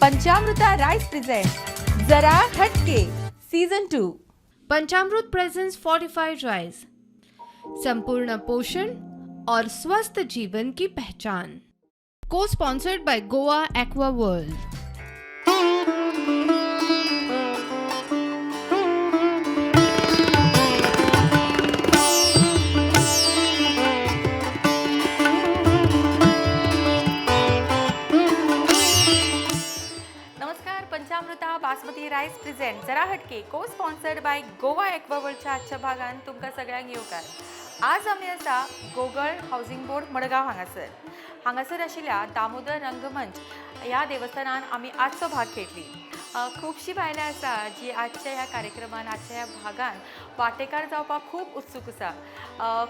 Panchamruta rice present Jara Hatke season 2. Panchamrut presents fortified rice, संपूर्ण पोषण और स्वस्थ जीवन की पहचान। को sponsored by Goa Aqua World. नमस्कार. पंचामृता बासमती रायस प्रेझेंट जरा हटके को स्पॉन्सर्ड बाय गोवा एक्वावर्ल्डच्या आजच्या भागान तुमकां सगळ्यांक येवकार. आज आमी आसा गोगळ हावजींग बोर्ड, मडगांव हांगासर. हांगासर आशिल्ल्या दामोदर रंगमंच ह्या देवस्थानान आमी आजचो भाग खेळटली. खुबशीं बायलां आसा जी आजच्या ह्या कार्यक्रमान, आजच्या ह्या भागान वांटेकार जावपाक खूब उत्सूक आसा.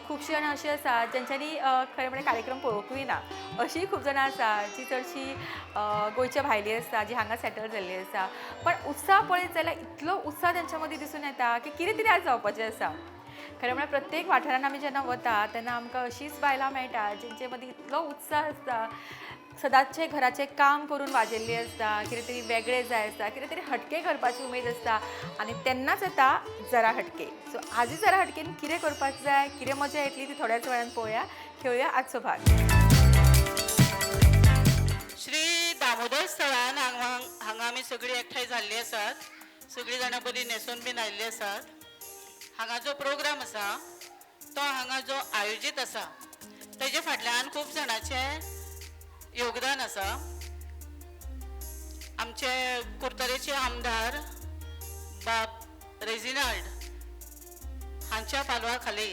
खुबशीं जाणां अशीं आसा जेंच्यांनी खरें म्हणल्यार कार्यक्रम पळोवंकूय ना. अशींय खूब जाणां आसा जी चडशीं गोंयच्या भायलीं आसा, जी हांगा सेटल जाल्ली आसा, पण उत्साह पळयत जाल्यार इतलो उत्साह तेंच्या मदीं दिसून येता की कितें तरी आज जावपाचें आसा. खरें म्हळ्यार प्रत्येक वाठारान आमी जेन्ना वता तेन्ना आमकां अशींच बायलां मेळटा जेंचे मदीं इतलो उत्साह आसता. सदांचें घराचें काम करून वाजेल्लीं आसता, कितें तरी वेगळें जाय आसता, कितें तरी हटके करपाची उमेद आसता आनी तेन्नाच येता जरा हटके. सो आजूय जरा हटकेन कितें करपाक जाय, कितें मजा येतली ती थोड्याच वेळान पळोवया. खेळुया आजचो भाग. श्री दामोदर स्थळान हांगा हांगा आमी सगळीं एकठांय जाल्लीं आसात. सगळीं जाणां बरीं न्हेसून बीन आयिल्लीं आसात. हांगा जो प्रोग्राम आसा, तो हांगा जो आयोजीत आसा, तेजे फाटल्यान खूब जाणांचें योगदान आसा. आमचे कुडतरेचे आमदार बाब रेजिनाल्ड हांच्या पालवा खाली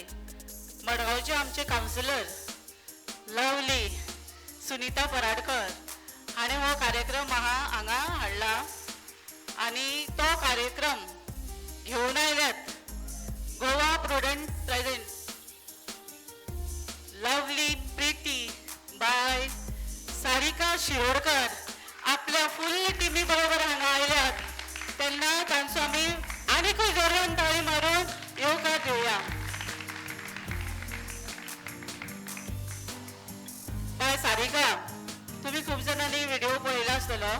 मडगांवचे आमचे कावन्सिलर लवली सुनीता पराडकर हाणें हो कार्यक्रम आहा हांगा हाडला आनी तो कार्यक्रम घेवन आयल्यात Goa prudent present lovely pretty by Sarika Shirodkar आपल्या फुल टिमी बरोबर हांगा आयल्यात. तेन्ना तांचो आमी आनीकूय जोरान ताळी मारून येवकार दिवया. बाय सारिका, तुम्ही खूब जाणांनी व्हिडिओ पळयला आसतलो.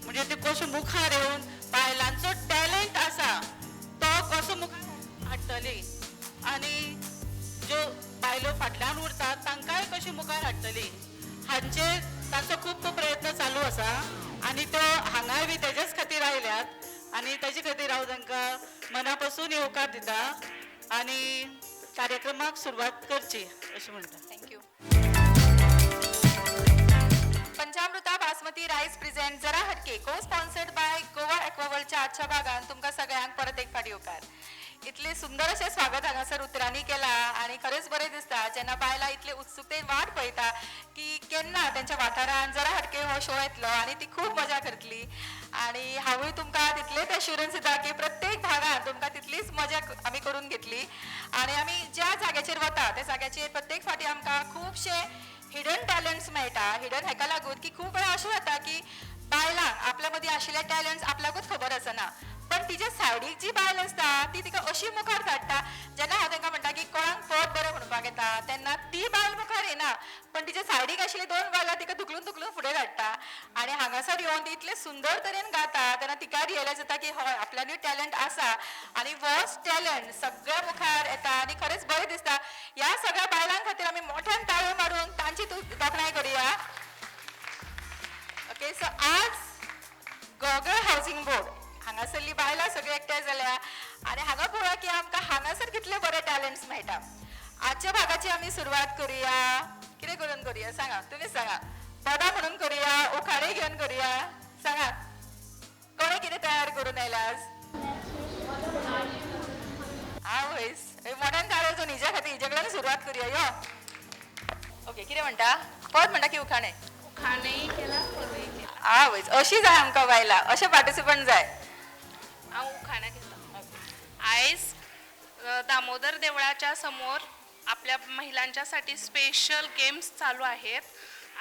म्हणजे ते कशें मुखार येवन बायलांचो टॅलंट आसा तो कसो मुखार हाडटली आनी ज्यो बायलो फाटल्यान उरतात तांकांय कशी मुखार हाडटली, हांचेर तांचो खूब प्रयत्न चालू आसा आनी तो हांगाय बी तेजेच खातीर आयल्यात आनी तेजे खातीर हांव तांकां मना पासून येवकार दिता आनी कार्यक्रमाक सुरवात करची अशें म्हणटा. Thank you. Panchamruta basmati rice present जरा हटके को स्पॉन्सर्ड बाय गोवा एक्वावर्ल्डच्या आजच्या भागान तुमकां सगळ्यांक परत एक फावट येवकार. इतलें सुंदर अशें स्वागत हांगासर उतरांनी केलां आनी खरेंच बरें दिसता जेन्ना बायलां इतले उत्सुकतेन वाट पळयता की केन्ना तेंच्या वाठारान जरा हटके हो शो येतलो आनी ती खूब मजा करतली. आनी हांवूय तुमकां तितलेंच एश्युरन्स दिता की प्रत्येक भागान तुमकां तितलीच मजा आमी करून घेतली. आनी आमी ज्या जाग्याचेर वता त्या जाग्याचेर प्रत्येक फावटी आमकां खुबशे हिडन टॅलंट्स मेळटा. हिडन हेका लागून की खूब वेळा अशें जाता की बायलांक आपल्या मदीं आशिल्ले टॅलंट्स आपल्याकूच खबर आसना, पण तिच्या सायडीक जी बायल आसता ती तिका अशी मुखार धाडटा. जेन्ना हांव तांकां म्हणटा की कोणाक पद बरें म्हणपाक येता तेन्ना ती बायल मुखार येना, पण तिच्या सायडीक आशिल्ली दोन बायलां तिका धुकलून धुकलून फुडें धाडटा आनी हांगासर येवन ती इतले सुंदर तरेन गाता तेन्ना तिका रियलायज जाता की हय आपल्यानूय टॅलंट आसा आनी होच टॅलंट सगळ्या मुखार येता आनी खरेंच बरें दिसता. ह्या सगळ्या बायलां खातीर आमी मोठ्यान ताळयो मारून तांची तोखणाय करुया. ओके, सो आज गोगळ हावजींग बोर्ड हांगासरली बायलां सगळीं एकठांय जाल्या आनी हांगा पळोवया की आमकां हांगासर कितले बरे टॅलंट्स मेळटा. आजच्या भागाची आमी सुरवात करुया. कितें करून करुया सांगा, तुमी सांगा. पदां म्हणून करुया, उखाणे घेवन करुया, सांगा कोणें कितें तयार करून आयला आज? आवयस, मोठ्यान ताळयो जावन हिज्या खातीर हिजे कडल्यान सुरवात करुया. यो, ओके, कितें म्हणटा? पद म्हणटा की उखाणे? उखाणेय केला, पदूय केला. आवयस, अशी जाय आमकां बायलां, अशें पार्टिसिपंट जाय. हांव उखाणा घेता. आयज दामोदर देवळाच्या समोर आपल्या महिलांच्यासाठी स्पेशल गेम्स चालू आहेत.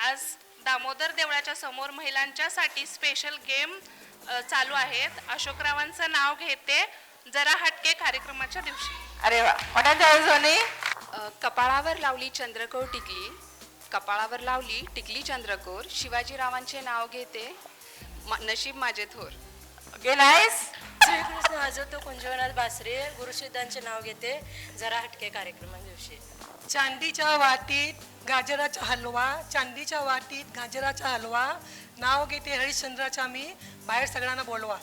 आज दामोदर देवळाच्या समोर महिलांच्यासाठी स्पेशल गेम चालू आहेत. अशोकरावांचं नाव घेते जरा हटके कार्यक्रमाच्या दिवशी. अरे वा, मोठ्यान ताळयो जावनी. कपाळावर लावली चंद्रकोर टिकली, कपाळावर लावली टिकली चंद्रकोर, शिवाजीरावांचे नाव घेते नशीब माझे थोर. Okay, nice. Shrikrishna हजरतो कुंजवनाथ बासरे गुरुसिद्धांचे नाव घेते जरा हटके कार्यक्रमा दिवशी. चांदीच्या वाटीत गाजराचा हलवा, चांदीच्या वाटीत गाजराचा हलवा, नाव घेते हरिश्चंद्राचा मी, बाहेर सगळ्यांना बोलवा.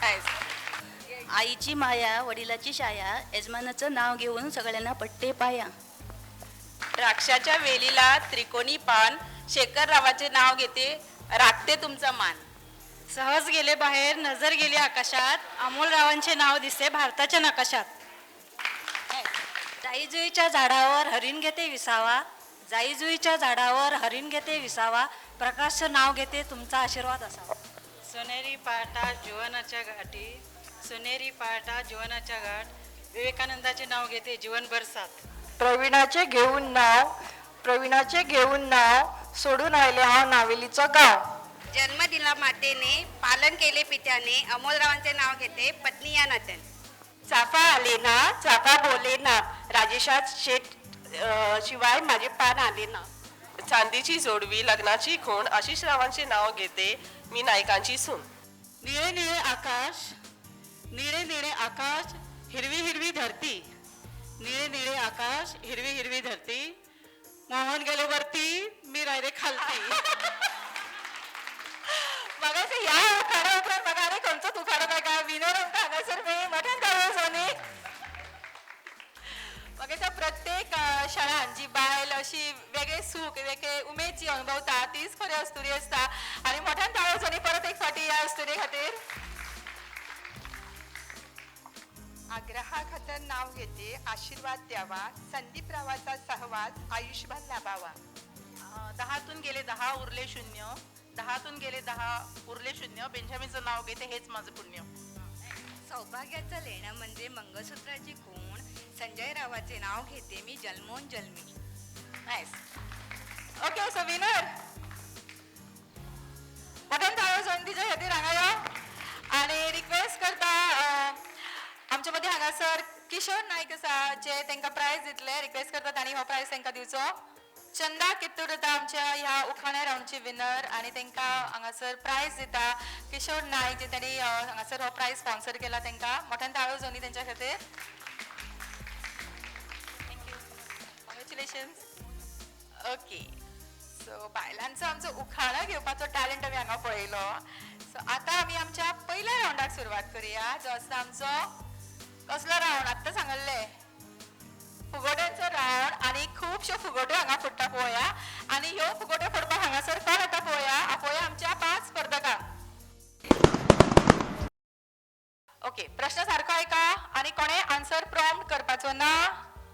नाईस. आईची माया वडिलाची शाया, यजमानाचं नाव घेऊन सगळ्यांना पट्टे पाया. द्राक्षाच्या वेलीला त्रिकोणी पान, शेखररावाचे नाव घेते राखते तुमचा मान. सहज गेले बाहेर नजर गेली आकाशात, अमोलरावांचे नाव दिसते भारताच्या नकाशात. जाईजुईच्या झाडावर हरिण घेते विसावा, जाईजुईच्या झाडावर हरिण घेते विसावा, प्रकाशचं नाव घेते तुमचा आशीर्वाद असावा. सोनेरी पाटा जीवनाच्या घाटी, सोनेरी पाटा जीवनाच्या घाट, विवेकानंदाचे नाव घेते जीवनभर साथ. प्रवीणाचे घेऊन नाव, प्रवीणाचे घेऊन नाव, सोडून आयले हांव नावेलीचो गांव. जन्म दिला मातेने, पालन केले पित्याने, अमोलरावांचे नाव घेते पत्नी या नात्याने. चाफा आले ना चाफा बोले ना, राजेशा शेठ शिवाय माझे पान आले ना. चांदीची जोडवी लग्नाची खूण, आशिषरावांचे नाव घेते मी नायकांची सून. निळे निळे आकाश, निळे निळे आकाश, हिरवी हिरवी धरती, निळे निळे आकाश हिरवी हिरवी धरती, मोहन गेले वरती मी राहिले खालती. म्हाका दिसता ह्या उखाणा उपरांत म्हाका आनी खंयचोच उखाणो मेळटा. विनर आमकां हांगासर मेळ्ळी. मोठ्यान ताळयो सोनी. म्हाका दिसता प्रत्येक शाळान जी बायल अशी वेगळे सूख वेगळे उमेद जी अनुभवता तीच खरी अस्तुरी आसता. आनी मोठ्यान ताळयो सोनी परत एक फावटी ह्या अस्तुरे खातीर. आग्रहा खातर नाव घेते आशीर्वाद द्यावा, संदीपरावाचा सहवास आयुष्यभर लाभावा. 10तून गेले 10 उरले 0, 10तून गेले 10 उरले 0, बेंजामीचं नाव घेते हेच माझं पुण्य. सौभाग्याचं लेणं म्हणजे मंगळसूत्राची खूण, संजय रावाचे नाव घेते मी जन्मोन जन्मी. नायस. ओके, सो विनर मोठ्यान ताळयो सोनी तिच्या खातीर हांगा यो. आनी रिक्वेस्ट करता, आमच्या मदीं हांगासर किशोर नायक आसा जे तांकां प्रायज दितले. रिक्वेस्ट करता तांणी हो प्रायज तांकां दिवचो. चंदा कित्तूर आतां आमच्या ह्या उखाण्या रावंडची विनर आनी तांकां हांगासर प्रायज दिता किशोर नायक, जे तांणी हांगासर हो प्रायज स्पॉन्सर केला. तांकां मोठ्यान ताळयो जोनी तेंच्या खातीर. Thank you, congratulations. Okay, so बायलांचो आमचो उखाणो घेवपाचो टॅलंट आमी हांगा पळयलो. सो आतां आमी आमच्या पयल्या रावंडाक सुरवात करुया, जो आसता आमचो कसलो रावंड आत्तां सांगल्ले, फुगोट्यांचो रावंड. आनी खुबश्यो फुगोट्यो हांगा फुट्टा पळोवया. आनी ह्यो फुगोट्यो फोडपाक हांगासर कोण येता पळोवया. आपोवया आमच्या 5 स्पर्धकांक. ओके, प्रश्न सारको आयका आनी कोणें आन्सर प्रॉम्प्ट करपाचो ना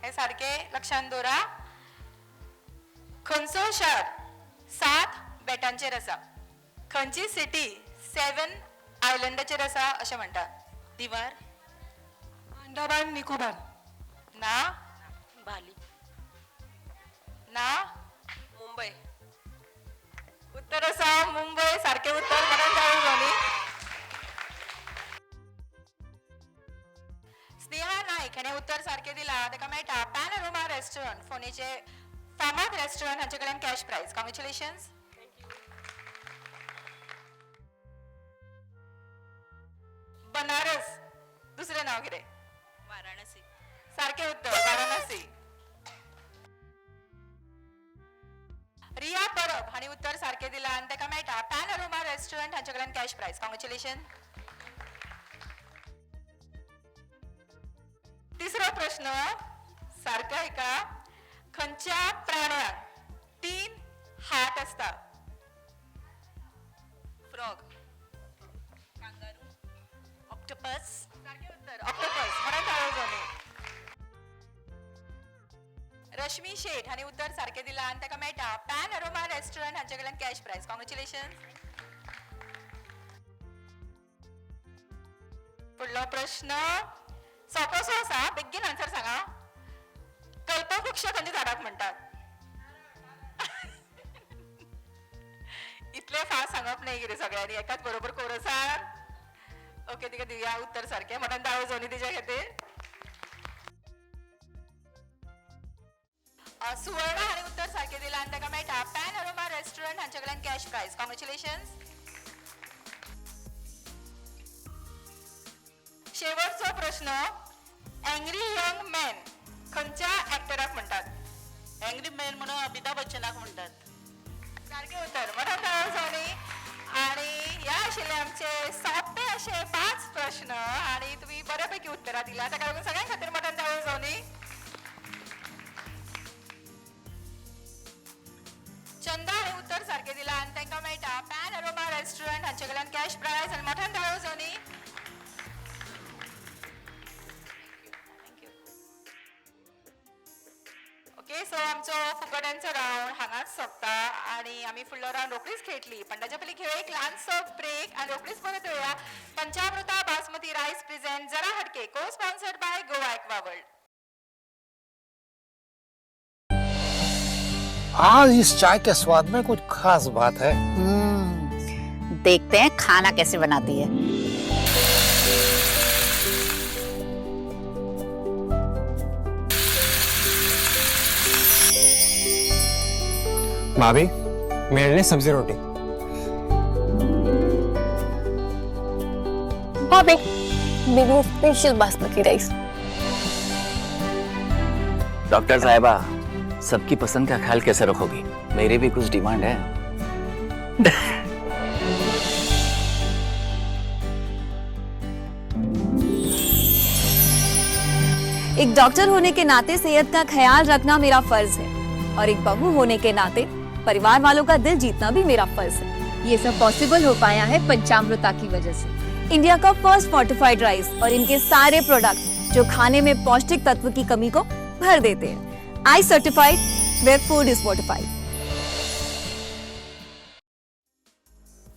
हें सारकें लक्षान दवरा. खंयचो शार 7 बेटांचेर आसा? खंयची सिटी 7 आयलंडाचेर आसा अशें म्हणटात? दिवार. अंडमान निकोबार. ना. बाली. ना. मुंबई. उत्तर आसा मुंबय. सारकें उत्तर. म्हणून ताळयो जाली. स्नेहा नायक हाणें उत्तर सारकें दिलां, ताका मेळटा पॅनोरमा रेस्टॉरंट फोंडेचे फामाद रेस्टॉरंट हांचे कडल्यान कॅश प्रायज. कॉंग्रेच्युलेशन्स. बनारस दुसरें नांव कितें? वाराणसी. सारकें उत्तर वाराणसी. रिया परब हांणी उत्तर सारकें दिलां आनी ताका मेळटा पॅनोरमा रेस्टॉरंट हांचे कडल्यान कॅश प्रायज. कॉंग्रेच्युलेशन. तिसरो प्रश्न सारको आयका. खंयच्या प्राण्याक 3 हात आसता? फ्रॉग. कांगारू. ऑक्टोपस. सारकें उत्तर ऑक्टोपस. म्हणून ताळयो जाली. रश्मी शेठ हांणी उत्तर सारकें दिलां आनी ताका मेळटा पॅनोरमा रेस्टॉरंट हांचे कडल्यान कॅश प्रायज. कॉंग्रेच्युलेशन. फुडलो प्रश्न सोपोसो आसा, बेगीन आन्सर सांगा. कल्पवृक्ष खंयच्या झाडाक म्हणटात? इतले फास्ट सांगप न्हय कितें सगळ्यांनी एकाच बरोबर कोरसान. ओके, तिका दिवया उत्तर सारकें. म्हणून ताळयो जोनी तिच्या खातीर. सुवर्णा हांणी उत्तर सारकें दिलां आनी ताका मेळटा पॅनोरमा रेस्टॉरंट हांचे कडल्यान कॅश प्रायज. कॉंग्रेच्युलेशन्स. शेवटचो प्रश्न, अँग्री यंग मॅन खंयच्या ऍक्टराक म्हणटात? अँग्री मॅन म्हणून अमिताभ बच्चनाक म्हणटात. सारकें उत्तर, मोठ्यान टाळयो जावनी. आणि ह्या आशिल्ले आमचे सोंपे अशे 5 प्रश्न आणि तुम्ही बऱ्यापैकी उत्तरां दिला, ताका लागून सगळ्यां खातीर मोठ्यान टाळयो जावनी. चंदा हे उत्तर सारकें दिलां आनी तांकां मेळटा पॅन अरोमा रेस्टॉरंट हांचे कडल्यान कॅश प्रायज आनी मोठ्यान टाळयो जावनी. ओके, सो आमचो फुगड्यांचो रावंड हांगाच सोंपता आनी आमी फुडलो रावंड रोखडीच खेळटली, पण ताच्या पयलीं घेवया एक ल्हानसो ब्रेक आनी रोखडीच परत येवया. पंचामृता बासमती रायस प्रेझेंट जरा हटके, co sponsored by Goa aqua world. आज इस चाय के स्वाद में कुछ खास बात है. देखते हैं खाना कैसे बनाती है. भाभी, मेरे लिए सब्जी रोटी. भाभी, मेरे स्पेशल बासमती राइस. डॉक्टर साहिबा, सबकी पसंद का ख्याल कैसे रखोगी? मेरी भी कुछ डिमांड है. एक डॉक्टर होने के नाते सेहत का ख्याल रखना मेरा फर्ज है और एक बहू होने के नाते परिवार वालों का दिल जीतना भी मेरा फर्ज है. ये सब पॉसिबल हो पाया है पंचामृता की वजह से. इंडिया का फर्स्ट फोर्टिफाइड राइस और इनके सारे प्रोडक्ट जो खाने में पौष्टिक तत्व की कमी को भर देते हैं. I certified where food is fortified.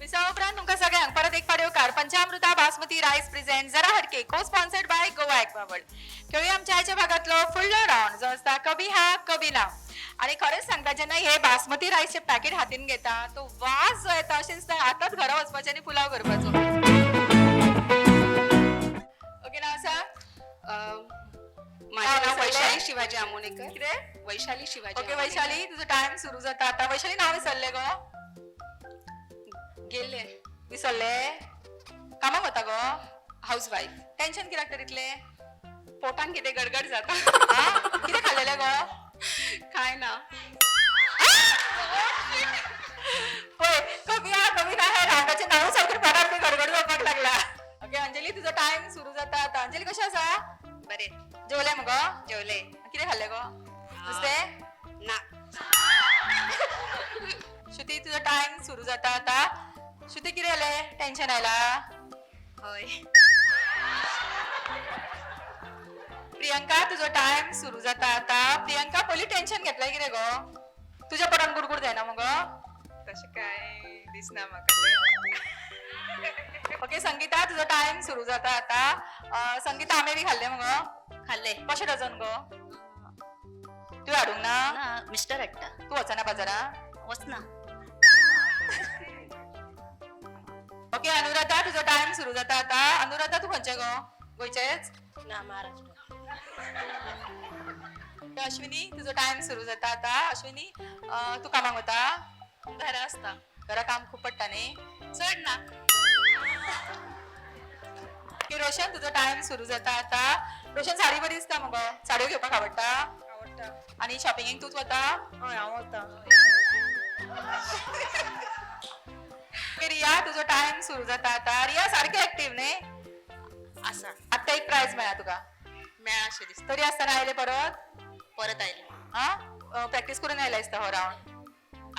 विसावा उपरांत तुमकां सगळ्यांक परत एक फावट येवकार. पंचामृता बासमती रायस प्रेझेंट जरा हटके, co sponsored by Goa aqua world. खेळूया आमच्या आयच्या भागातलो फुडलो रावंड जो आसता कभी हा कभी ना. आणि खरेंच सांगता, जेन्ना हे बासमती रायसचे पॅकेट हातीन घेता तो वास जो येता अशें दिसता आतांच घरा वचपाचें आनी पुलाव करपाचो. ओके, नाव आसा? माझे नाव वैशाली शिवाजी आमोणेकर. कितें? वैशाली शिवाजी. ओके वैशाली, तुजो टायम सुरू जाता आता. वैशाली, नाव विसरले गो? गेले. विसरले? कामाक वता गो? House wife. टेन्शन कित्याक तर इतलें? पोटान कितें गडगड जाता. कितें खाल्लेलें गो? काय ना. पळय, कमी हा कमी ना हे रावंडाचें नांव सारकें पोटान बी गडगड जावपाक लागला. ओके अंजली, तुजो टायम सुरू जाता आता. अंजली, कशें आसा? बरें. जेवलें मगो? जेवलें. कितें खाल्लें गो? नुस्तें? ना. श्रुती, तुजो टायम सुरू जाता आता. श्रुती, कितें जालें? टेन्शन आयला? हय. प्रियंका, तुजो टायम सुरू जाता आता. प्रियंका, पयलीं टेन्शन घेतलें कितें गो? तुज्या पोटान गुडगुड जायना मगो? तशें कांय दिसना म्हाका तें. ओके संगीता, तुजो टायम सुरू जाता आता. संगीता, आंबे बी खाल्ले मगो? खाल्ले. कशें डझन गो? तुवें हाडूंक ना? ना, मिस्टर हाडटा. तूं वचना बाजारां? वचना. ओके अनुराधा, तुजो टायम सुरू जाता आता. अनुराधा, तूं खंयचें गो? गोंयचेंच? ना, महाराष्ट्र. अश्विनी, तुजो टायम सुरू जाता आता. अश्विनी, तूं कामाक वता? घरा आसता. घरा काम खूब पडटा न्ही? चड ना. ओके रोशन, तुजो टायम सुरू जाता आता. रोशन, साडी बरी दिसता मगो, साडयो घेवपाक आवडटा? आवडटा. आनी शॉपिंगेक तूंच वता? हय, हांव वता. ओके रिया, तुजो टायम सुरू जाता आता. रिया सारकें एक्टीव न्ही? आसा. आत्तां एक प्रायज मेळ्ळा तुका. मेळ्ळा अशें दिसता. तरी आसतना आयले परत? परत आयले. आं, प्रॅक्टीस करून आयले दिसता हो रावंड.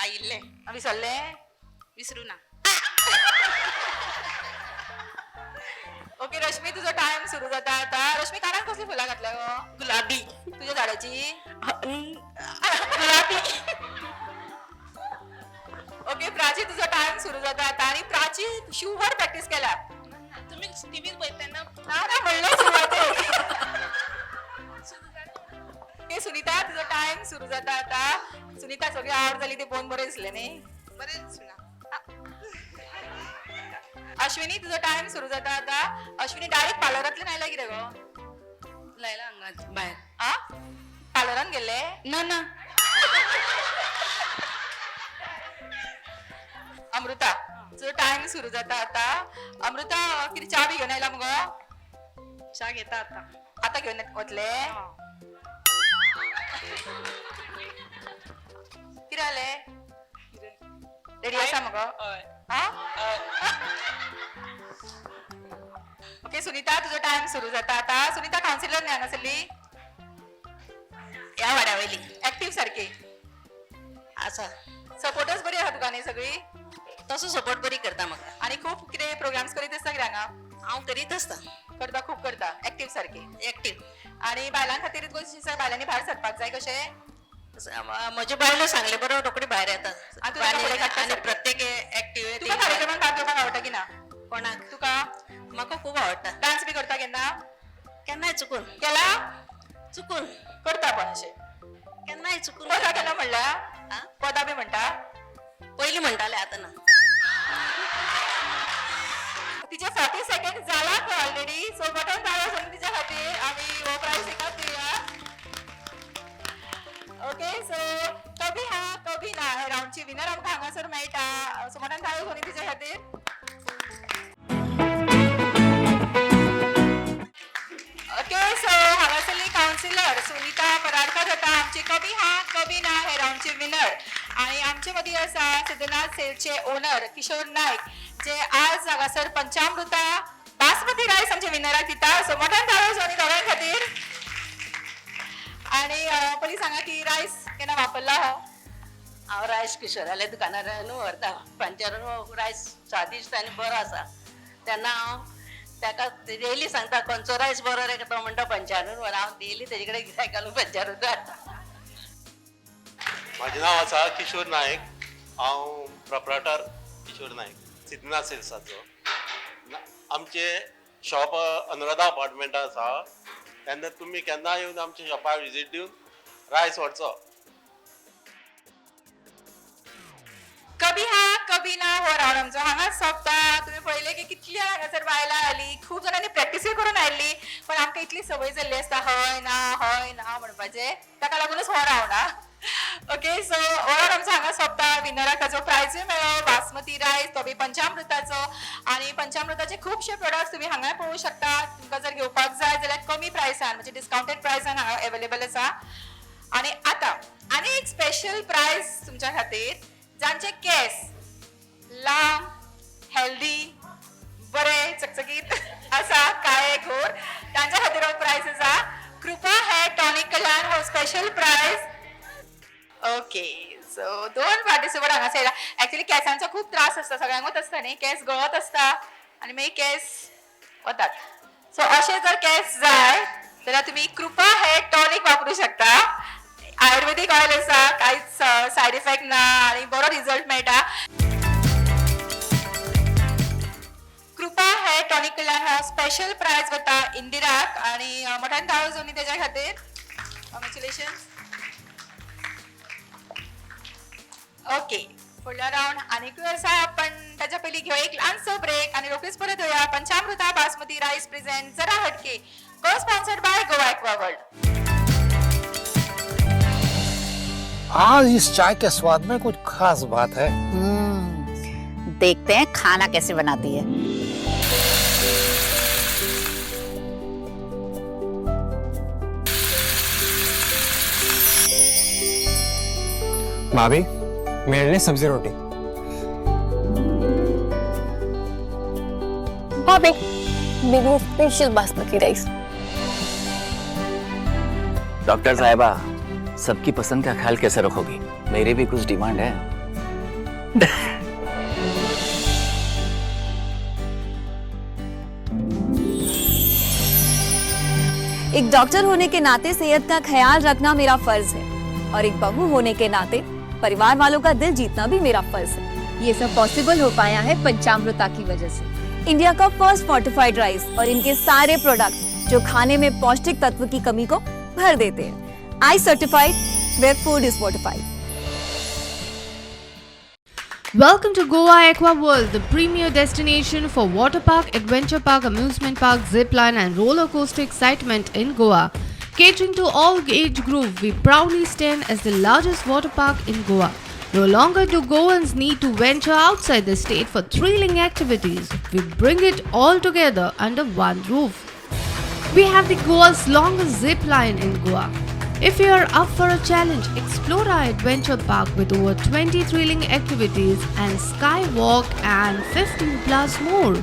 आयिल्ले. विसरले? विसरू ना. ओके रश्मी, तुजो टायम सुरू जाता आता. रश्मी, कानाक कसली फुलां घातल्या गो? गुलाबी. तुज्या झाडाची? गुलाबी. ओके प्राची, तुजो टायम सुरू जाता आता. आनी प्राची शुवर प्रॅक्टीस केला. तुम्ही टीव्हीत पळयता ना? ना ना, म्हणलें सुरवातेक. ओके सुनीता, तुजो टायम सुरू जाता आता. सुनीता, सगळी आवड जाली ते पळोवन बरें दिसलें न्ही? बरें दिसना. अश्विनी, तुजो टायम सुरू जाता आता. अश्विनी, डायरेक्ट पार्लरांतल्यान आयला कितें गो? लायला हांगाच भायर. आ, पार्लरान गेल्ले? ना ना. अमृता, तुजो टायम सुरू जाता आता. अमृता, कितें च्या बी घेवन आयला मुगो? च्या घेता आतां. आतां घेवन वतले? कितें जालें? रेडी आसा मगो? आं, ओके सुनीता, तुजो टायम सुरू जाता आता. सुनीता कावन्सिलर न्ही हांगासरली? ह्या वाड्या वयली. एक्टीव सारकी? आसा. सपोर्टच बरी आसा तुका न्ही सगळी? तसो सपोर्ट बरी करता म्हाका. आनी खूब कितें प्रोग्राम्स करीत आसता कितें हांगा? हांव करीत आसता. करता, खूब करता, एक्टीव सारकी. एक्टीव. आनी बायलां खातीर कशी, बायलांनी भायर सरपाक जाय कशें? म्हज्यो बायलो सांगले बरोबर रोखडी भायर येतात. आनी तुका फुडें काडटा आनी सारकें. प्रत्येक एक्टीव. तुका कार्यक्रमात भाग घेवपाक आवडटा की ना? कोणाक? तुका. म्हाका खूब आवडटा. डान्स बी करता केन्ना? केन्नाय चुकून. केला? चुकून. करता पण अशें? केन्नाय चुकून. पदां केन्ना म्हणल्या? पदां बी म्हणटा? पयलीं म्हणटाले, आतां ना. तिचे 40 सेकंड जाला ऑलरेडी. सो बटन जालो सोडून तिच्या खातीर आमी हो प्रायज तिका दिया. ओके, सो कभी हा कभी ना हे राउंडची विनर आमकां हांगासर मेळटा. सो मोठ्यान टाळयो सोनी तिच्या खातीर. ओके, सो हांगासरली कावन्सिलर सुनीता पराडकर जाता आमची कभी हा कभी ना हे राउंडची विनर. आणि आमचे मदीं आसा सिद्धनाथ सेलचे ओनर किशोर नायक, जे आज हांगासर पंचामृता बासमती रायस आमचे विनराक दिता. सो मोठ्यान टाळयो सोनी दोगां खातीर. आणि पयलीं सांगा की रायस केन्ना वापरला हो? हांव रायस किशोराल्या दुकानार न्हू व्हरता. पंचार रायस स्वादिश्ट आनी बरो आसा. तेन्ना हांव ताका डेली सांगता, खंयचो रायस बरो रे? तो म्हणटा पंचानूर व्हर. हांव डेली तेजे कडेन गिरायक घालून पंचानूर हाडटा. म्हाजें नांव आसा किशोर नायक. हांव प्रोप्रायटर किशोर नायक सिद्धनाथ सेल्साचो. आमचें शॉप अनुराधा अपार्टमेंटान आसा. तेन्ना तुमी केन्ना येवन आमच्या शॉपार विजीट दिवन रायस व्हरचो. कभी हा कभी ना हो राउंड आमचो हांगाच सोंपता. तुमी पळयलें की कितली हांगासर बायलां आयली, खूब जाणांनी प्रॅक्टीसूय करून आयिल्ली, पण आमकां इतली संवय जाल्ली आसता हय ना हय ना म्हणपाचें, ताका लागूनच हो राउंड. हा, ओके, सो हो राउंड आमचो हांगा सोंपता. विनराक ताचो प्रायजूय मेळ्ळो, बासमती रायस, तो बी पंचामृताचो. आनी पंचामृताचे खुबशे प्रोडक्ट्स तुमी हांगाय पळोवंक शकता. तुमकां जर घेवपाक जाय जाल्यार कमी प्रायसान, म्हणजे डिस्कावंटेड प्रायसान हांगा अवेलेबल आसा. आनी आतां आनी एक स्पेशल प्रायज तुमच्या खातीर, जांचे केस लांब, हेल्दी, बरे चकचकीत आसा, काळे घोर, तांच्या खातीर हो प्रायज आसा. कृपा हेअर टॉनिक कडल्यान हो स्पेशल प्रायज. ओके, सो दोन पार्टिसिपंट हांगासर येयला. एक्चुअली केसांचो खूब त्रास आसता, सगळ्यांकूच आसता न्ही, केस गळत आसता आनी मागीर केस वतात. सो अशें जर केस जाय जाल्यार तुमी कृपा हेअर टॉनिक वापरूं शकता. आयुर्वेदीक ऑयल आसा, कांयच सायड इफेक्ट ना आनी बरो रिजल्ट मेळटा. कृपा हेअर टॉनिक कडल्यान हो स्पेशल प्रायज वता इंदिराक आनी मोठ्यान टाळयो जावनी तेज्या खातीर. कॉंग्रेच्युलेशन्स. ओके, फुडलो राउंड आनीकूय आसा, पण ताच्या पयलीं घेवया एक ल्हानसो ब्रेक आनी रोखडीच परत येवया. पंचामृता बासमती रायस प्रेझेंट जरा हटके, co sponsored by Goa aqua world. आज इस चाय के स्वाद में कुछ खास बात है. देखते हैं खाना कैसे बनाती है. भाभी, मेरे लिए सब्जी रोटी. भाभी, मेरे स्पेशल बासमती राइस. डॉक्टर साहिबा, सबकी पसंद का ख्याल कैसे रखोगी? मेरी भी कुछ डिमांड है. एक डॉक्टर होने के नाते सेहत का ख्याल रखना मेरा फर्ज है और एक बहू होने के नाते परिवार वालों का दिल जीतना भी मेरा फर्ज है. ये सब पॉसिबल हो पाया है पंचामृता की वजह से. इंडिया का फर्स्ट फोर्टिफाइड राइस और इनके सारे प्रोडक्ट जो खाने में पौष्टिक तत्व की कमी को भर देते हैं. I certified, where food is fortified. Welcome to Goa Aqua World, the premier destination for water park, adventure park, amusement park, zip line and roller coaster excitement in Goa. Catering to all age group, we proudly stand as the largest water park in Goa. No longer do Goans need to venture outside the state for thrilling activities. We bring it all together under one roof. We have the Goa's longest zip line in Goa. If you are up for a challenge, explore our adventure park with over 20 thrilling activities and skywalk and 15 plus more.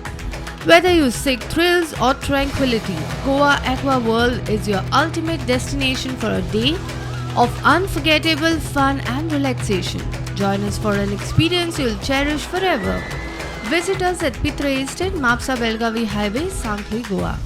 Whether you seek thrills or tranquility, Goa Aquaworld is your ultimate destination for a day of unforgettable fun and relaxation. Join us for an experience you'll cherish forever. Visit us at Pitre Estate, Mapsa Belgavi Highway, Sankhli, Goa.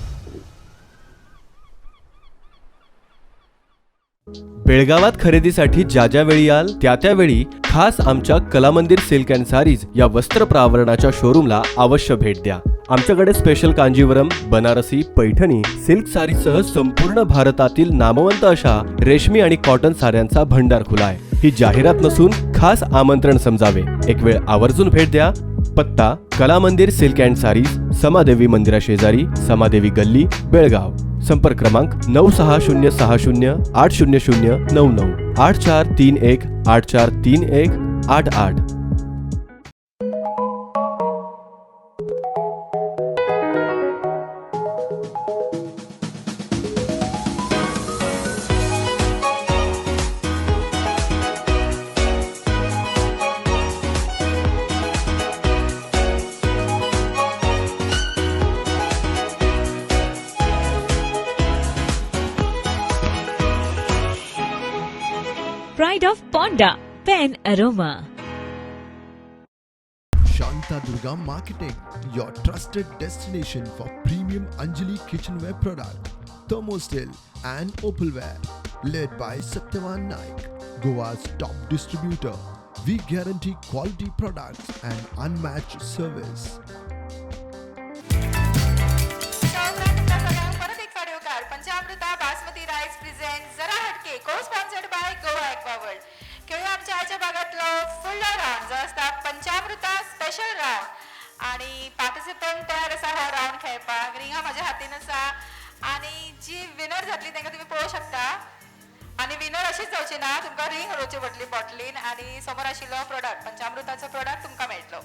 बेळगावात खरेदीसाठी ज्या ज्या वेळी याल त्या त्यावेळी खास आमच्या Kalamandir silk and saris या वस्त्र प्रावरणाच्या शोरूमला अवश्य भेट द्या. आमच्याकडे स्पेशल कांजीवरम, बनारसी, पैठणी, सिल्क सारीसह संपूर्ण भारतातील नामवंत अशा रेशमी आणि कॉटन साड्यांचा भंडार खुला आहे. ही जाहिरात नसून खास आमंत्रण समजावे. एक वेळ आवर्जून भेट द्या. पत्ता कलामंदिर सिल्क अँड सारीज, समादेवी मंदिरा शेजारी, समादेवी गल्ली, बेळगाव. संपर्क क्रमांक 9606080099, 8431843188. Pride of Ponda, Pen Aroma. Shanta Durga Marketing, your trusted destination for premium Anjali kitchenware product, thermosteel and opalware. Led by Satyavan Naik, Goa's top distributor. We guarantee quality products and unmatched service. तुमकां परत एक फावट येवकार. पंचामृता basmati rice present जरा हटके, co sponsored by Goa aqua world. खेळूया आमच्या आयच्या भागातलो फुडलो रावंड जो आसता पंचामृता स्पेशल रावंड आणि पार्टिसिपंट तयार आसा हो रावंड खेळपाक. रिंगां म्हाज्या हातीन आसा आणि जी विनर जातली तांकां तुमी पळोवंक शकता. आणि विनर अशीच जावची ना, तुमकां रिंग उडोवची पडटली बॉटलीन आणि समोर आशिल्लो प्रोडक्ट, पंचामृताचो प्रोडक्ट तुमकां मेळटलो.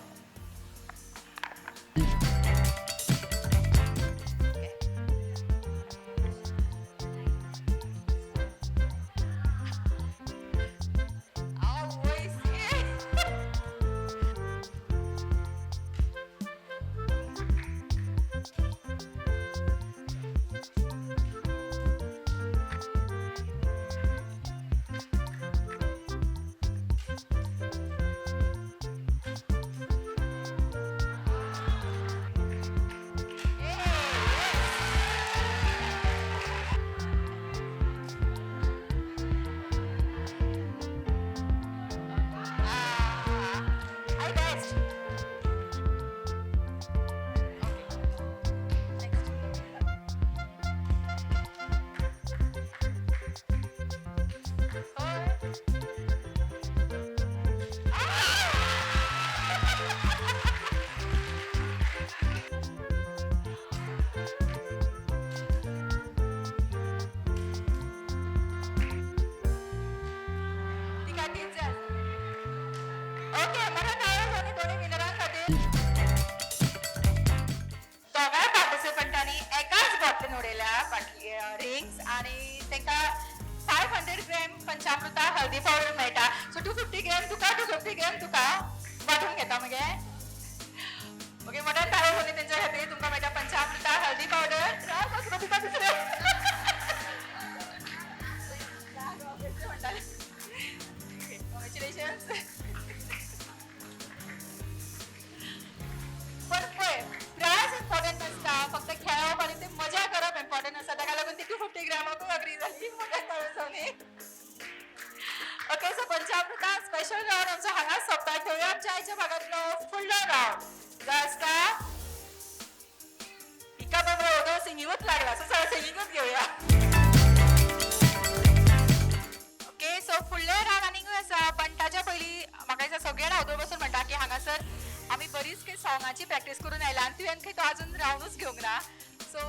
I best. तिका तीच जाय. ओके, मोठ्या टाळयो दोन्ही दोन्ही विनरां खातीर. दोगांय पार्टिसिपंटांनी एकाच बॉटलीन उडयल्या बाटली रिंग्स आणि तांकां 500 ग्रॅम पंचामृता हळदी पावडर मेळटा. सो 250 ग्रॅम तुका, 250 ग्रॅम तुका वांटून घेता मगे. ओके, मोठ्यान टाळयो दोन्ही तेंच्या खातीर. तुमकां मेळटा पंचामृता हळदी पावडर. राव तुका दुसरें म्हणटालें. कॉंग्रेच्युलेशन्स. पण पळय, प्रायज इम्पॉर्टंट नासता, फक्त खेळप आनी ते मजा करप इम्पॉर्टंट आसा. ताका लागून ती 250 ग्रामाकूय अग्री जाली. मोठ्यान टाळयो जावनी. ओके, सो पंचामृता स्पेशल रावंड आमचो हांगाच सोंपता. खेळुया आमच्या आयच्या भागांतलो फुडलो रावंड जो आसता हिका बाबा ओदो सिंगिंगूच लागला, सो सगळें सिंगिंगूच घेवया. ओके, सो फुडले रावंड आनीकूय आसा, पण ताच्या पयलीं म्हाका दिसता सगळे जाण अदोर बसून म्हणटा की हांगासर आमी बरीच काही सॉंगाची प्रॅक्टीस करून आयला आनी तुवें खंय तो अजून रावंडूच घेवंक ना. सो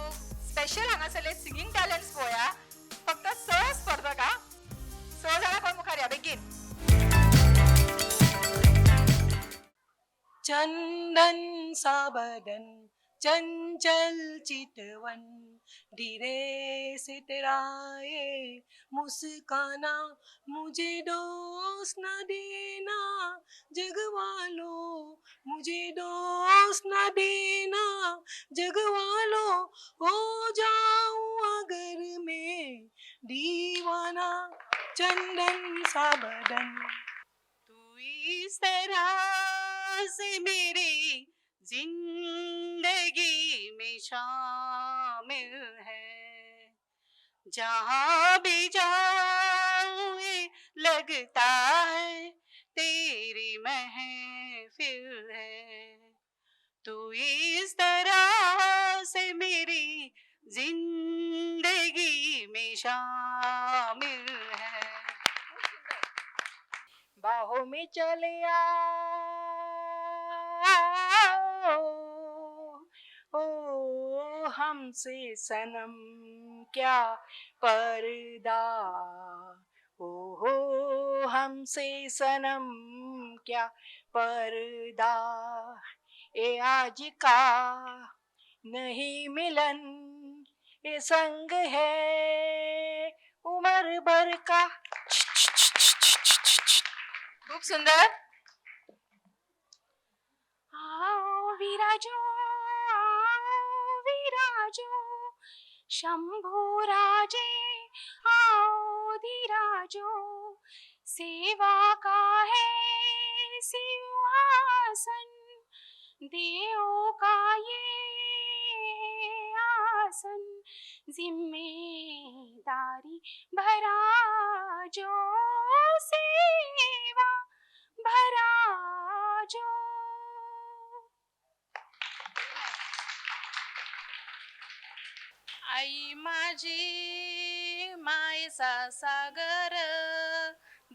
स्पेशल हांगासरले सिंगींग टॅलंट्स पळोवया. फक्त 6 स्पर्धक आ, 6 जाणां कोण मुखार या बेगीन. चंदन सा बदन, चंचल चितवन, धीरे से तेरा ये मुस्काना, मुझे दोष न देना जगवालो, मुझे दोष न देना जगवालो, हो जाऊं अगर मैं दीवाना, चंदन सा बदन। तू इस तरह से मेरी जिंदगी में शामिल है, जहाँ भी जाऊँ ये लगता है तेरी महफिल है। तू इस तरह से मेरी जिंदगी में शामिल है। बाहों में चले आओ, ओ हमसे सनम क्या पर्दा, ओ हो हमसे सनम क्या पर्दा, ए आज का नहीं मिलन, ये संग है उम्र भर का। खूप सुंदर। आओ विराजो, आओ विराजो, शंभो राजे आओ धीराजो, सेवा का है सिंहासन, देव का ये आसन, जिम्मेदारी भरा जो, सेवा भरा जो। आई माझी मायेचा सागर,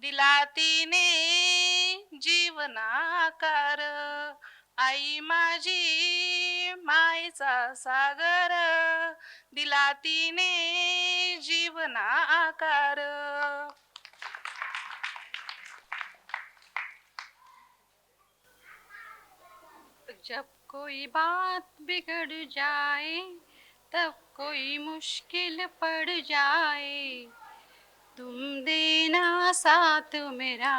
दिला तिने जीवनाकार, आई माझी मायेचा सागर, दिला तिने जीवनाकार। जब कोई बात बिगड़ जाए, तब कोई मुश्किल पड़ जाए, तुम देना साथ मेरा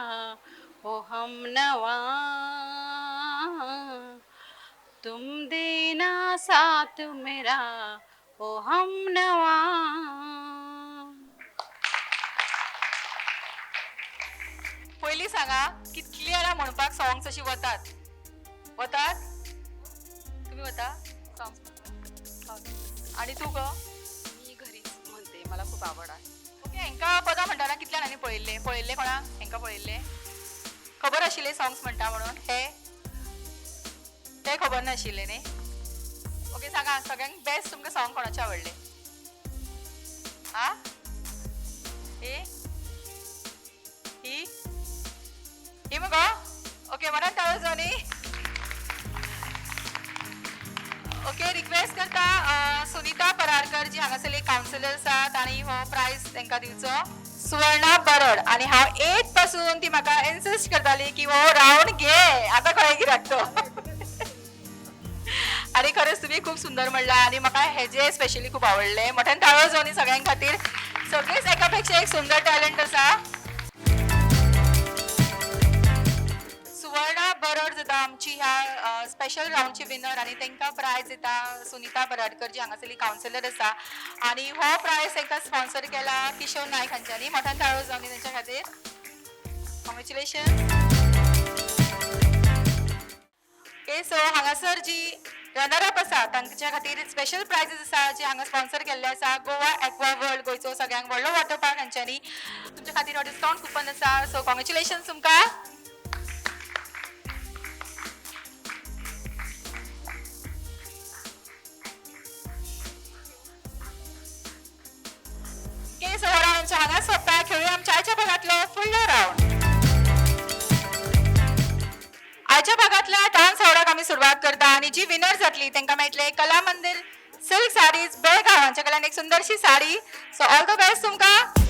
ओ हमनवा, तुम देना साथ मेरा ओ हमनवा। पयलीं सांगा कितली जाणां म्हणपाक सॉंग्स अशी वतात वतात तुम्ही वता सॉंग्स? आणि तू गो? मी घरीच म्हणते, मला खूप आवड आहे। ओके, हेंका पदां म्हणटाना कितल्या जाणांनी पळयल्ले? पळयल्ले कोणाक? हेंका पळयल्ले? खबर आशिल्ले सॉंग्स म्हणटा म्हणून? हे ते खबर नाशिल्ले न्ही? ओके, सांगा सगळ्यांक बेस्ट तुमकां सॉंग कोणाचें आवडलें? आ हे ही ही मगो? ओके, मनान टाळो जावं न्ही? ओके, रिक्वेस्ट करता सुनीता परारकर जी हांगासरली कावन्सिलर आसात आनी हो प्रायज तांकां दिवचो। सुवर्णा बरड, आनी हांव 8 पासून ती म्हाका इन्सिस्ट करताली की हो रावंड घे, आतां कळ्ळें कित्याक तो। आनी खरेंच तुमी खूब सुंदर म्हणलां आनी म्हाका हेजे स्पेशली खूब आवडलें। मोठ्यान टाळो जावं न्ही सगळ्यां खातीर, सगळीच एका पेक्षा एक सुंदर टॅलंट आसा। सुवर्णा बरड जाता आमची ह्या स्पेशल रावंडची विनर आनी तांकां प्रायज दिता सुनीता बराडकर जी हांगासरली कावन्सिलर आसा आनी हो प्रायज तांकां स्पॉन्सर केला किशोर नायक हांच्यांनी। मोठ्यान टाळो जावं न्ही तांच्या खातीर। कॉंग्रेच्युलेशन। ओके, सो हांगासर जी रनर अप आसा तांच्या खातीर स्पेशल प्रायजीस आसा जे हांगा स्पॉन्सर केल्ले आसा गोवा एक्वा वर्ल्ड, गोंयचो सगळ्यांक व्हडलो वॉटर पार्क हांच्यांनी। तुमच्या खातीर हो डिस्कावंट कुपन आसा, सो कॉंग्रेच्युलेशन तुमकां। सो हो रावंड आमच्या हांगा सोंपता। खेळुया आमच्या आयच्या भागांतलो फुडलो रावंड। आयच्या भागांतल्या डान्स रावंडाक आमी सुरवात करता आनी जी विनर जातली तांकां मेळटले कला मंदिर सिल्क साडीज बेळगांव हांच्या कडल्यान एक सुंदरशी sari. So all the best तुमकां।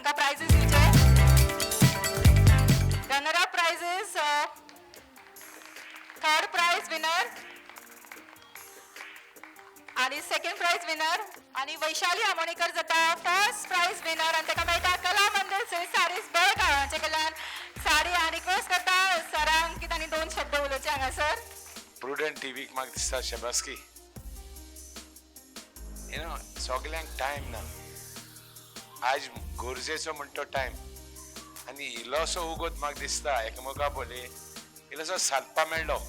तांकां प्रायझीस दिवचे. Runner up prizes, third prize winner आणि सेकंड प्राइज विनर आणि वैशाली आमोणेकर जाता फर्स्ट प्राइज विनर आणि ताका मेळटा कला मंदिर सिल्क साडीज बेळगांव हांचे कडल्यान साडी. आनी रिक्वेस्ट करता सरांक की तांणी दोन शब्द उलोवचे हांगासर. प्रुडंट टीव्हीक म्हाका दिसता शाबासकी. You know, सगल्यांक टायम ना आज, गरजेचो म्हणटा तो टायम. आनी इल्लोसो उगोत म्हाका दिसता एकामेका पळय इल्लोसो सादपा मेळ्ळो,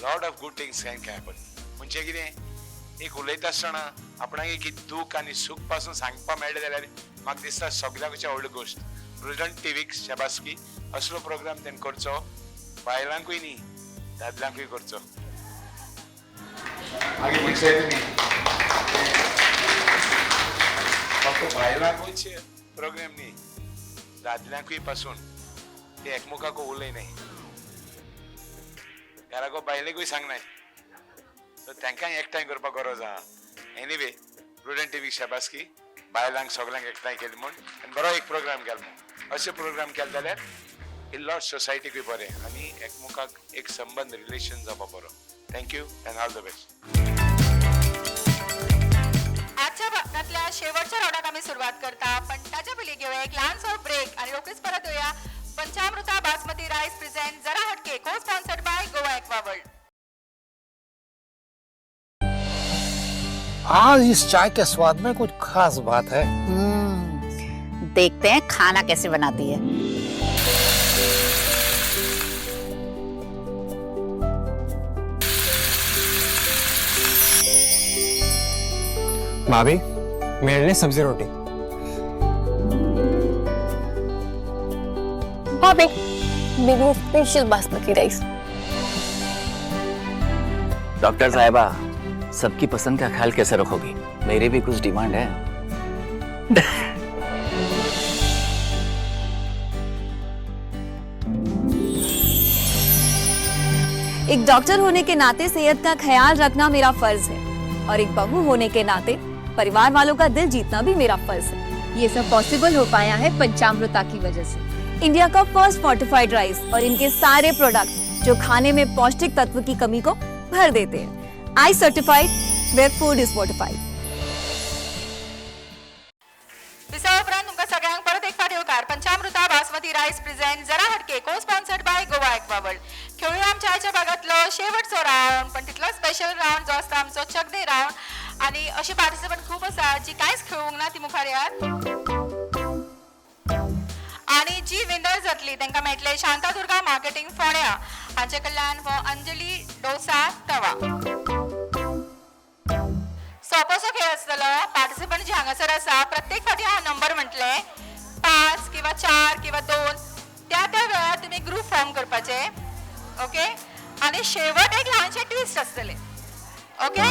lot of good things can happen. म्हणजे कितें, एक उलयता आसतना आपणाक एक दूख आनी सूख पासून सांगपा मेळ्ळें जाल्यार म्हाका दिसता सगल्यांकूच व्हडली गोश्ट. प्रुडंट टीव्हीक शाबासकी. असलो प्रोग्राम तेणें करचो, बायलांकूय न्ही दादल्यांकूय करचो. मागीर म्हणचे तुमी फक्त बायलांकूच प्रोग्राम न्ही, दादल्यांकूय पासून ते एकमुखाक उलय न्हय, घराको बायलेकूय सांगनाय, सो तांकांय एकठांय करपाक गरज आहा. एनिवे, प्रुडंट टीव्हीक शाबासकी, बायलांक सगल्यांक एकठांय केली म्हूण आनी बरो एक प्रोग्राम केलो म्हूण. अशे प्रोग्राम केले जाल्यार इल्लो सोसायटीकूय बरें आनी एकमुखाक एक संबंद रिलेशन जावपा बरो. Thank you and all the best. आजच्या भागातल्या शेवटच्या राऊंडाक आमी सुरवात करता, पण ताच्या पयलीं घेवया एक ल्हानसो ब्रेक आनी रोखडीच परत येवया. पंचामृता बासमती रायस प्रेझेंट जरा हटके, को sponsored by Goa aqua world. आज इस चाय के स्वाद में कुछ खास बात है. देखते हैं खाना कैसे बनाती है. भाभी, मेरे लिए सब्जी रोटी. भाभी, मेरे स्पेशल बासमती राइस. डॉक्टर साहिबा, सबकी पसंद का ख्याल कैसे रखोगी? मेरी भी कुछ डिमांड है. एक डॉक्टर होने के नाते सेहत का ख्याल रखना मेरा फर्ज है और एक बहू होने के नाते परिवार वालों का दिल जीतना भी मेरा फर्ज है. ये सब पॉसिबल हो पाया है पंचामृता की वजह से. इंडिया का फर्स्ट फोर्टिफाइड राइस और इनके सारे प्रोडक्ट जो खाने में पौष्टिक तत्व की कमी को भर देते हैं. I certified, where food is fortified. विसवा उपरांत तुमकां सगळ्यांक परत एक फावट येवकार. पंचामृता बासमती रायस प्रेझेंट जरा हटके, को sponsored by Goa aqua world. खेळूया आमच्या आयच्या भागातलो शेवटचो राऊंड, पण तितलो स्पेशल राऊंड जो आसता आमचो चकदे राऊंड. आनी अशे पार्टिसिपंट खूब आसा जी कांयच खेळूंक ना, ती मुखार येयात. आनी जी विनर जातली तांकां मेळटले शांतादुर्गा मार्केटिंग फोंड्या हांचे कडल्यान हो अंजली डोसा तवा. सोपोसो खेळ आसतलो. पार्टिसिपंट जे हांगासर आसा प्रत्येक फावटी हांव नंबर म्हटले 5 किंवा 4 किंवा 2, त्या त्या वेळार तुमी ग्रूप फॉर्म करपाचे. ओके, आनी शेवट एक ल्हानशें ट्विस्ट आसतलें. ओके,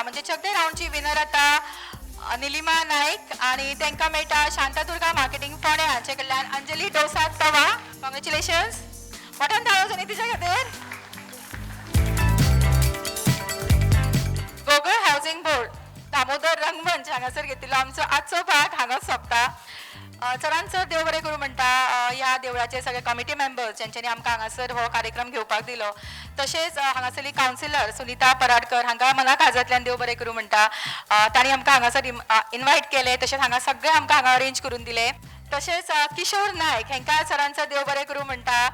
मेळटा, म्हणजे चकदे रावंडची विनर आता निलिमा नायक आनी तांकां मेळटा शांतादुर्गा मार्केटिंग फोंडें हांचे कडल्यान अंजली डोसा तवा. कॉंग्रेच्युलेशन्स. मोठ्यान ताळो जावनी तिच्या खातीर. गोगळ हावसिंग बोर्ड दामोदर रंगमंच हांगासर घेतिल्लो आमचो आजचो भाग हांगाच सोंपता. चडान चड देव बरें करूं म्हणटा ह्या देवळाचे सगळे कमिटी मेंबर्स ज्यांच्यांनी आमकां हांगासर हो कार्यक्रम घेवपाक दिलो, तशेंच हांगासरली कावन्सिलर सुनीता पराडकर हांकां मना काळजांतल्यान देव बरें करूं म्हणटा. तांणी आमकां हांगासर इनवायट केलें, तशेंच हांगा सगळें आमकां हांगा अरेंज करून दिलें. तशेंच किशोर नायक हांकां सरान चड देव बरें करूं म्हणटा.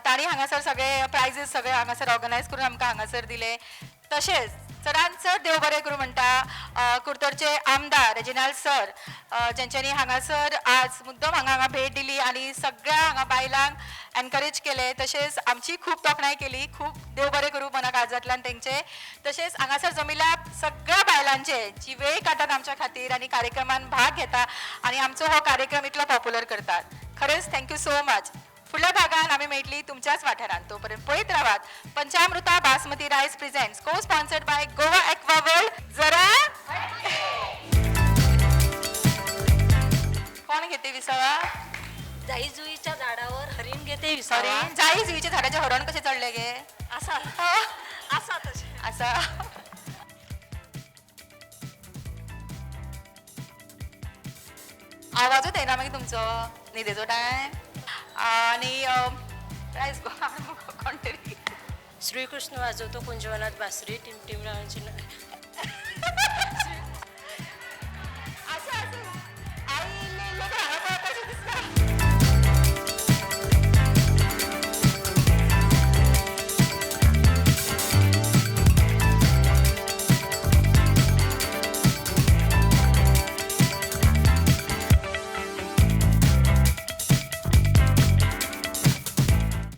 तांणी हांगासर सगळे प्रायजीस सगळे हांगासर ऑर्गनायज करून आमकां हांगासर दिले. तशेंच चडान चड देव बरें करूं म्हणटा कुडतरचे आमदार रेजिनाल्ड सर ज्यांच्यांनी हांगासर आज मुद्दम हांगा हांगा भेट दिली आनी सगळ्या हांगा बायलांक एनकरेज केले, तशेंच आमची खूब तोखणाय केली. खूब देव बरें करूं मना काळजांतल्यान तेंचे. तशेंच हांगासर जमिल्ल्या सगळ्या बायलांचे जी वेळ काडटात आमच्या खातीर आनी कार्यक्रमान भाग घेता आनी आमचो हो कार्यक्रम इतलो पॉप्युलर करतात. खरेंच thank you so much. फुडल्या भागान आमी मेळटली तुमच्याच वाठारांत. तोपर्यंत पळयत रावात Panchamruta basmati rice presents co sponsored by Goa aqua world. जरा कोण घेते विसावा? जाई जुईच्या झाडावर हरिण घेते विसावा. हरिण जाई जुईच्या झाडाचे हरण कसे चढले गे? असा असा तशें असा. आवाजूच येना मागीर तुमचो न्हिदेचो टायम. आणि प्रायस कोण तरी श्रीकृष्ण वाजवतो कुंजवनात बासरी, टिमटिम